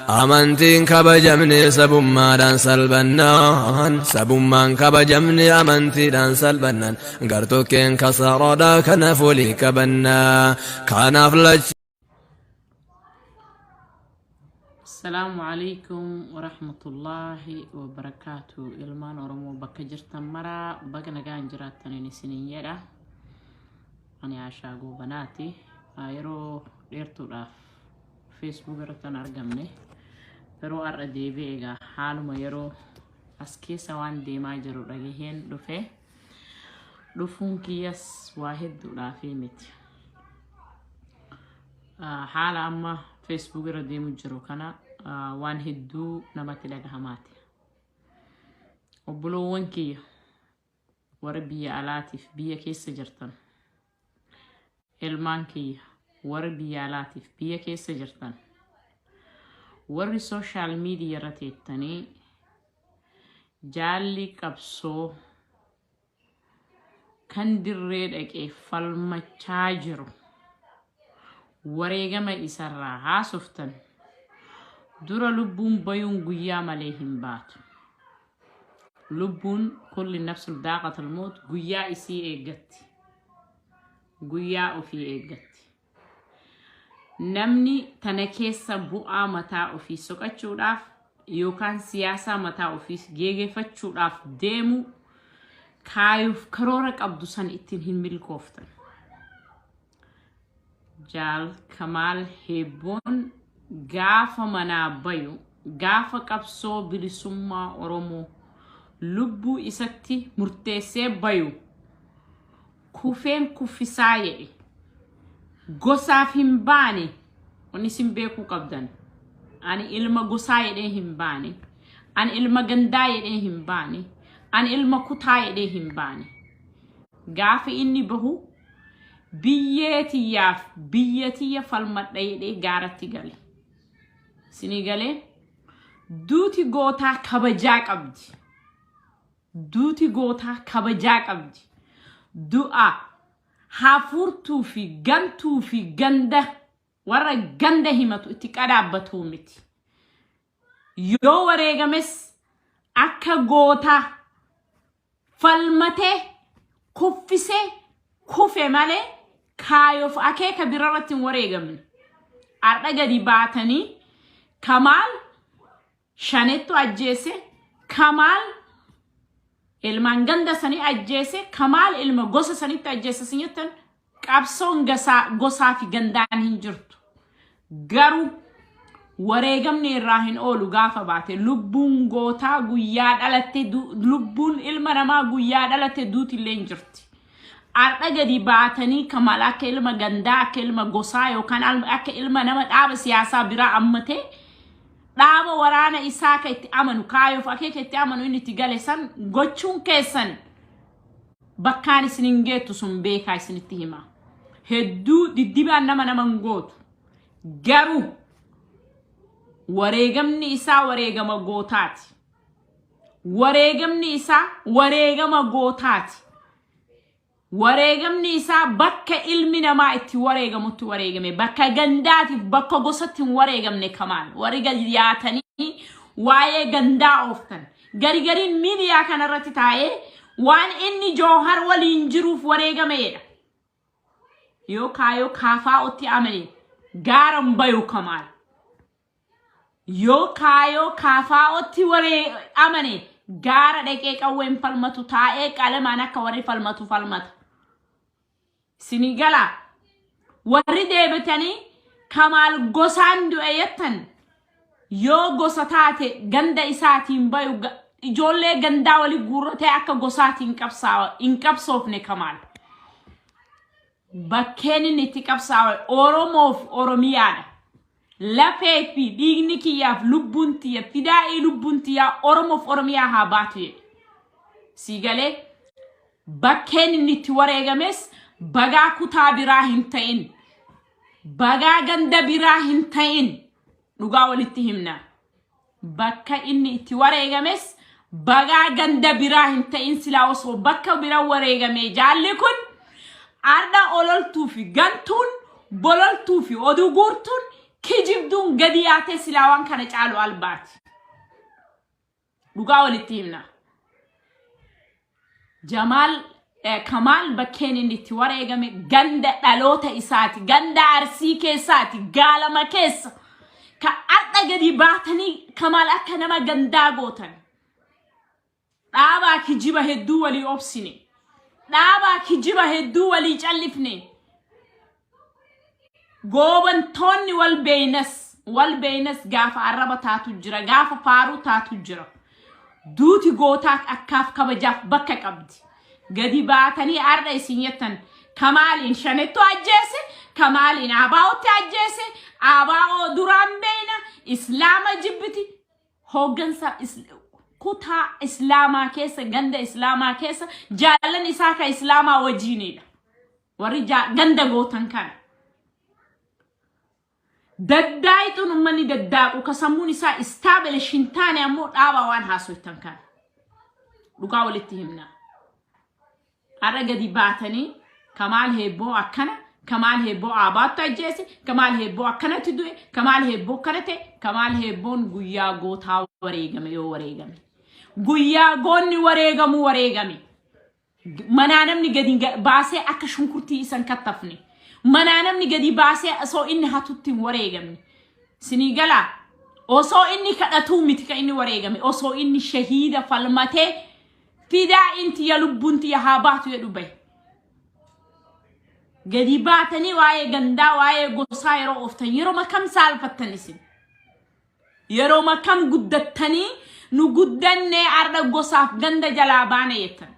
Amantiin kabajamne sabummaadhaan salphannaan, sabummaan kabajamne amantiidhaan salphannaan, gartokkeen kasaaraadha kanaaf walii qabannaa. Kanaaf lachi. Asalaamu alaikum warahmatullaahi wabarakaatu. Ilmaan Oromoo bakka jirtan maraa baga nagaan jiraattaniin isiniin jedha. Ani Ashaa Goobanaati. Yeroo dheertuudhaaf Facebook irratti hin argamne. Yeroo har'a deebi'e egaa haaluma yeroo as keessa waan deemaa jiru dhagaheen dhufe. Dhufuun kiyyas waa hedduudhaafi miti. Haala amma Facebook irra deemu jiru kana waan hedduu namatti dhagahamaati. Obboloowwan kiyya warra biyya alaatiif biyya keessa jirtan, ilmaan kiyya warra biyya alaatiif biyya keessa jirtan, warri social media irra teettanii jaalli qabsoo kan dirree dhaqee falmachaa jiru wareegama isarraa haasoftan, dura lubbuun bayuun guyyaa malee hin baatu. Lubbuun kulli nafsul daaqatul moot, guyyaa isii eeggatti. Guyyaa ofii eeggatti. Namni tana keessa bu'aa mataa ofii soqachuudhaaf yookaan siyaasaa mataa ofii geegeeffachuudhaaf deemu, kaayuuf karoora qabdu san ittiin hin milkooftan. Jaal Kamaal Heebboon gaafa manaa bayu, gaafa qabsoo bilisummaa Oromoo lubbuu isatti murteessee bayu, kufeen kuffisaa jedhe. Gosaaf hin baane. Wanni isin beekuu qabdan, ani ilma gosaa jedhee hin baane, ani ilma gandaa jedhee hin baane, ani ilma kutaa jedhee hin baane. Gaafa inni bahu biyyee tiyyaaf biyya tiyya falmadha jedhee gaaratti gale. Isinii galee? Duuti gootaa kabajaa qabdi. Duuti gootaa kabajaa qabdi. Du'a hafuurtuu fi gantuu fi ganda warra ganda himatu itti qadaabbatuu miti. Yoo wareegames akka gootaa falmatee kuffisee kufe malee kaayoof akeeka birarratti hin wareegamne. Har'a gadi baatanii Kamaal Shanettu ajjeese, Kamaal ilmaan ganda sanii ajjeese, Kamaal ilma gosa sanitti ajjeese sin jettan, qabsoon gasaa gosaa fi gandaan hin jirtu. Garuu wareegamni irraa hin oolu. Gaafa baate lubbuun gootaa guyyaa dhalatte, lubbuun ilma namaa guyyaa dhalatte duuti illee hin jirti. Har'a gadi baatanii Kamaal akka ilma gandaa, akka ilma gosaa yookaan akka ilma nama dhaaba siyaasaa biraa ammatee dhaaba waraana isaa ka itti amanu, kaayoof akeeka itti amanu inni itti gale san gochuun keessan bakkaan isin hin geettu. Sun beekaa isinitti hima. Hedduu diddibaan nama nama hin gootu. Garuu wareegamni isaa wareegama gootaati. Wareegamni isaa wareegama gootaati. Wareegamni isaa bakka ilmi namaa itti wareegamutti wareegame. Bakka gandaatiif bakka gosatti hin wareegamne Kamaal. Warri gadi yaatanii waa'ee gandaa ooftan. Gari gariin miidiyaa kanarratti taa'ee waan inni Joohar waliin jiruuf wareegameedha. Yoo kaayoo kaafaa'otti amane gaaran bayu Kamaal. Yoo kaayoo kaafaa'otti waree amane gaara dhaqee qawween falmatu, taa'ee qalamaan akka warri falmatu falmata. Isinii galaa? Warri deebitanii Kamaal gosaan du'e jettan, yoo gosa taate ganda isaatiin bayu ijoollee gandaa wali guurratee akka gosaatiin qabsaawa hin qabsoofne Kamaal. Bakkeen inni itti qabsaawe Oromoof Oromiyaadha. Lafee fi dhiigni kiyyaaf lubbuun tiyya, fidaa'ii lubbuun tiyyaa Oromoof Oromiyaa haa baatu jedhe. Sii galee? Bakkeen inni itti wareegames bagaa kutaa biraa hin ta'in. Bagaa ganda biraa hin ta'in. Dhugaa walitti himna. Bakka inni itti wareegames bagaa ganda biraa hin ta'in. Silaa osoo bakka bira wareegamee jaalli kun har'a ololtuu fi gantuun, bololtuu fi oduu guurtuun Kijibduun gadi yaatee silaa waan kana caalu albaati. Dhugaa walitti himna. Jamaal Kamaal bakkeen inni itti wareegame ganda dhaloota isaati. Ganda Arsii keessaati. Gaalama keessa. Ka har'a gadi baatanii Kamaal akka nama gandaa gootan. Dhaabaa kijiba hedduu walii obsine. Dhaabaa kijiba hedduu walii callifne. Goobantoonni wal beeynas wal beeynas gaafa arraba taatu jira gaafa faaruu taatu jira. Duuti gootaa akkaaf kabajaaf bakka qabdi. Gadi baatanii har'a isin jettan Kamaaliin shanettu ajjeese, Kamaaliin ABOtti ajjeese, ABO duraan beeyna, Islaama jibbiti. Hooggansa kutaa Islaamaa keessa ganda Islaamaa keessa jaallan isaa ka Islaamaa wajjiinidha. Warri ganda gootan kana. Daddaayixuun uummanni daddaaqu ka sammuun isaa establish hin taane ammoo dhaabaa waan haasoytan kana. Dhugaa walitti himna. Har'a gadi baatanii Kamaal Heebboo akkana, Kamaal Heebboo Aabaattu ajjeese, Kamaal Heebboo akkanatti du'e, Kamaal Heebboo akkana ta'e, Kamaal Heebboon guyyaa gootaa wareegame yoo wareegame. Guyyaa goonni wareegamu wareegame. Manaa namni gadi baasee akka shunkurtii isan kattafne. Manaa namni gadi baasee osoo inni hatutti hin wareegamne. Sinii galaa osoo inni kadhatuu miti kan inni wareegame osoo inni shahiida falmatee fidaa intiya lubbuun tiyya haa baatu jedhu bahe. Gadi baatanii waa'ee gandaa waa'ee gosaa yeroo ooftan yeroo kam saalfattan isin. Yeroo kam guddattanii nu guddannee arda gosaaf ganda jalaa baane jettan.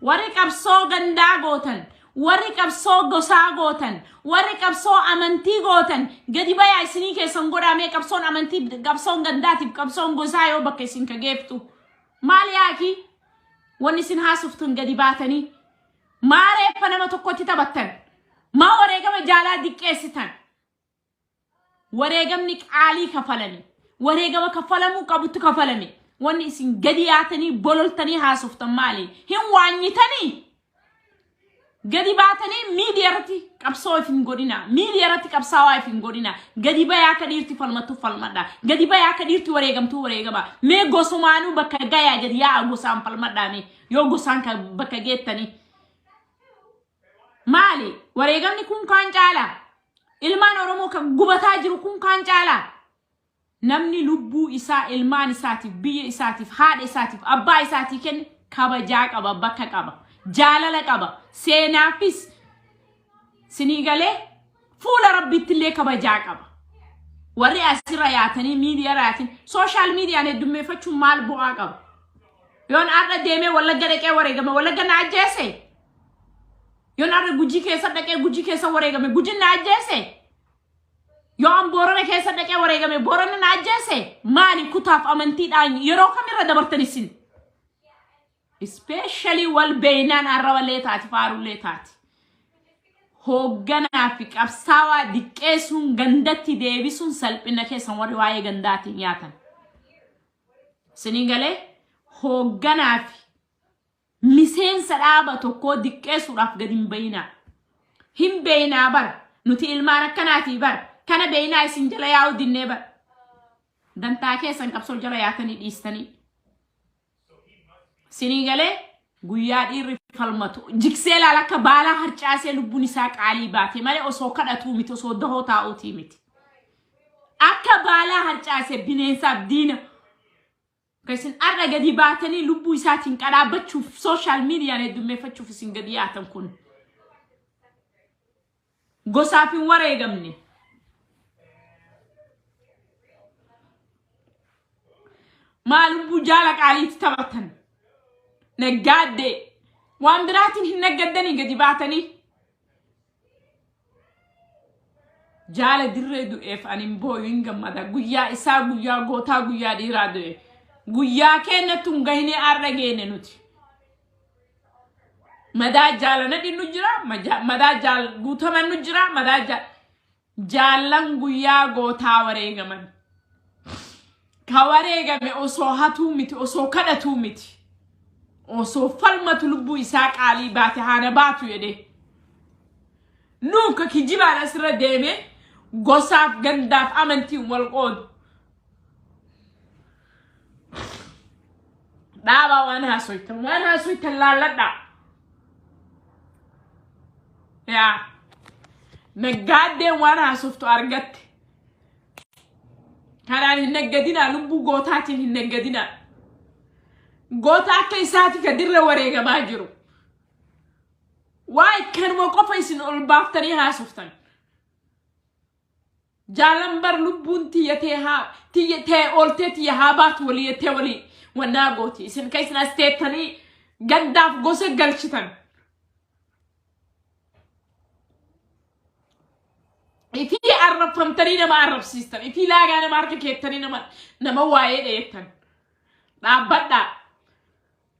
Warri qabsoo gandaa gootan, warri qabsoo gosaa gootan, warri qabsoo amantii gootan gadi bayaa isinii keessan godhaamee qabsoon amantii qabsoon gandaatiif qabsoon gosaa yoo bakka isin ka geeftu. Maal yaaki? Wanni isin haasoftan gadi baatanii. Maa reeffa nama tokkotti taphattan? Maa wareegama jaalaa diqqeessitan? Wareegamni qaalii kafalame. Wareegama kafalamuu qabutti kafalame. Wanni isin gadi yaatanii bololtanii haasoftan maali? Hin waanyitanii? Gadi baatanii miidiyaa irratti qabsoo if hin godhina. Miidiyaa irratti qabsaawaa if hin godhina. Gadi bayaa akka dhiirti falmattu falmadha. Gadi bayaa akka dhiirti wareegamtuu wareegama. Mee gosumaanuu bakka gayaa gadi yaa'a gosaan falmadhaa mee. Yoo gosaan bakka geettanii. Maali? Wareegamni kun kaan caalaa? Ilmaan Oromoo kan gubataa jiru kun kaan caalaa? Namni lubbuu isaa ilmaan isaatiif, biyya isaatiif, haadha isaatiif, abbaa isaatii kenne kabajaa qaba, bakka qaba, jaalala qaba, seenaafis sinii galee fuula rabbiitti illee kabajaa qaba. Warri asirra yaatanii miidiyaa yaatin social miidiyaan heddummeeffachuun maal bu'aa qaba? Yoon har'a deemee Wallagga dhaqee wareegame Wallagga na ajjeese? Yoon har'a Gujii keessa dhaqee Gujii keessa wareegame Gujiin na ajjeese? Yoo an Boorana keessa dhaqee wareegame Boorana na ajjeese? Maali kutaaf amantiidhaan yeroo kamirra dabartan isin? Especially wal beeynaan arraballee taati faarullee taati. Hoogganaa fi qabsaawaa diqqeessuun gandatti deebisuun salphina keessan warri waa'ee gandaatiin nyaatan. Isinii galee hoogganaa fi miseensa dhaaba tokkoo diqqeessuudhaaf gadi hin bayinaa. Hin beeynaa bara. Nuti ilmaan akkanaatii bara. Kana beeynaa isin jala yaa'uu dinnee bara. Dantaa keessan qabsoo jala yaatanii dhiistanii. Sinii galee guyyaa dhiirri falmatu jiksee laala akka baalaa harcaasee lubbuun isaa qaalii baate malee osoo kadhatuu miti osoo dahoo taa'uutii miti. Akka baalaa harcaasee bineensaaf diina. Kan isin har'a gadi baatanii lubbuu isaatiin qadhaabbachuuf social miidiyaan heddummeeffachuuf isin gadi yaatan kun. Gosaaf hin wareegamne. Maa lubbuu jaala qaaliitti taphatan. Naggaadde. Waan biraatiin hin naggaddanii gadi baatanii. Jaala dirree du'eef ani hin booyu hin gammada. Guyyaa isaa guyyaa gootaa guyyaa dhiiraa du'e. Guyyaa keenyatti hin gahinee har'a geene nuti. Madaa jaala nadhi nu jira, madaa jaal guutaman nu jira, madaa jaal jaallan guyyaa gootaa wareegaman. Ka wareegame osoo hatuu miti, osoo kadhatuu miti. Osoo falmatu lubbuu isaa qaalii baate haana baatu jedhee. Nuu ka kijibaan asirra deeme Gosaaf gandaaf amantiin wal qoodu. Dhaabaa waan haasoytan waan haasoytan laalladhaa. Yaa naggaaddeen waan haasoftu argatte. Kanaan hin naggadinaa, lubbuu gootaatiin hin naggadinaa. Goota akka isaati ka dirra wareegamaa jiru. Waa kanuma qofa isin ol baaftanii haasoftan. Jaalan bar lubbuun tiyya tee haa tiyya tee ooltee tiyya haa baatu walii jettee walii wannaa gooti. Isin ka isin as teettanii gandaaf gosa galchitan. Ifii arrabfamtanii nama arrabsiistan. Ifii laagaa nama harka keettanii nama waa'ee dheettan. Dhaabbadhaa.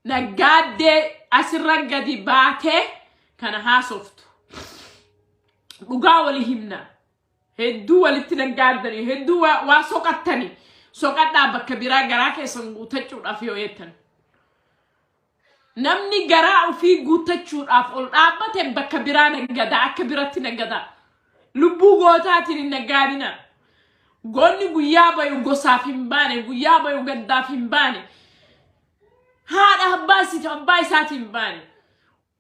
Naggaaddee asirra gadi baatee kana haasoftu. Dhugaa walii himna. Hedduu walitti naggaaddanii, hedduu waa soqattanii, soqadhaa bakka biraa garaa keessan guutachuudhaaf yoo jettan. Namni garaa ofii guuttachuudhaaf ol dhaabbate bakka biraa naggadaa, akka biratti naggadaa. Lubbuu gootaatiin hin naggaadina. Goonni guyyaa bayu gosaaf hin baane, guyyaa bayu gaddaaf hin baane. Haadha abbaa isiif abbaa isaatiin hin baane.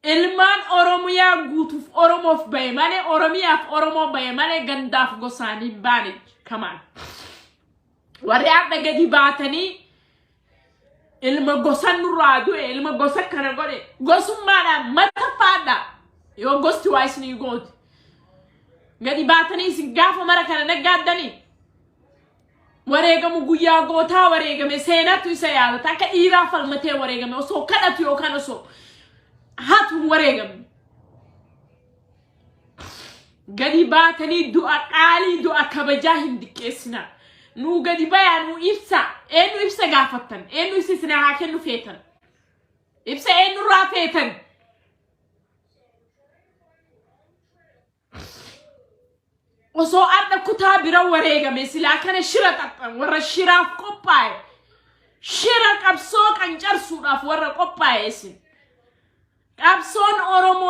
Ilmaan Oromiyaa guutuuf Oromoof bahe malee, Oromiyaaf Oromoo bahe malee gandaaf gosaan hin baane kamaan. Warri har'a gadi baatanii ilma gosa nurraa du'e, ilma gosa kana godhe, gosummaadhaan mata faadha yoo gosti waa isinii gooti. Gadi baatanii isin gaafa mara kana naggaaddanii wareegamu guyyaa gootaa wareegame seenatu isa yaadata akka dhiiraa falmatee wareegame osoo kadhatu yookaan osoo hatu hin wareegamne. Gadi baatanii du'a qaalii du'a kabajaa hin diqqeessinaa. Nuu gadi bayaa nuu ibsa. Eenyu ibsa gaafattan? Eenyu ibsa isin haa kennu feetan? Ibsa eenyurraa feetan? Osoo adda kutaa bira wareegame silaa kana shira xaxxan warra shiraaf qophaa'e. Shira qabsoo qancarsuudhaaf warra qophaa'e isin. Qabsoon Oromoo